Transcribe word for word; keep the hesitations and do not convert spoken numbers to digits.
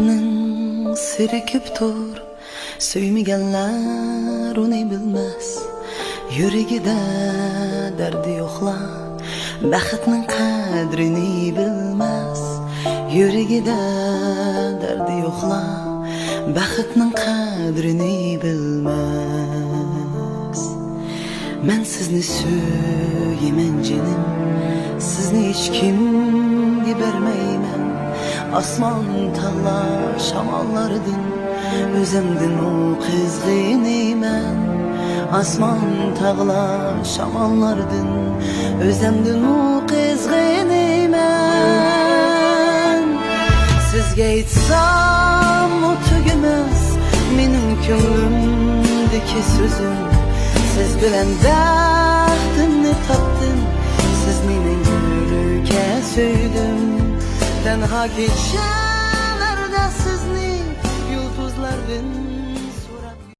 نىڭ سىرى كۆپتۇر، سۆيمىگەنلەر ئۇنى بىلمەس. يۈرىكىدە دەردى يوقلار بەختنىڭ قەدرىنى بىلمەس. يۈرىكىدە دەردى يوقلار بەختنىڭ قەدرىنى بىلمەس. مەن سىزنى سۆيىمەن جېنىم، سىزنى ھېچكىمگە بەرمەيمەن. ئاسمان، تاغلار، شاماللاردىن ئۆزۈمدىنمۇ قىزغىنىمەن. ئاسمان، تاغلار، شاماللاردىن ئۆزۈمدىنمۇ قىزغىنىمەن. سىزگە ئېيتساممۇ تۈگىمەس مېنىڭ كۆڭلۈمدىكى سۆزۈم. سىز بىلەن بەختىمنى تاپتىم، سىزنى مەڭگۈلۈككە سۆيدۈم. تەنھا كېچىلەردە سىزنى يۇلتۇزلاردىن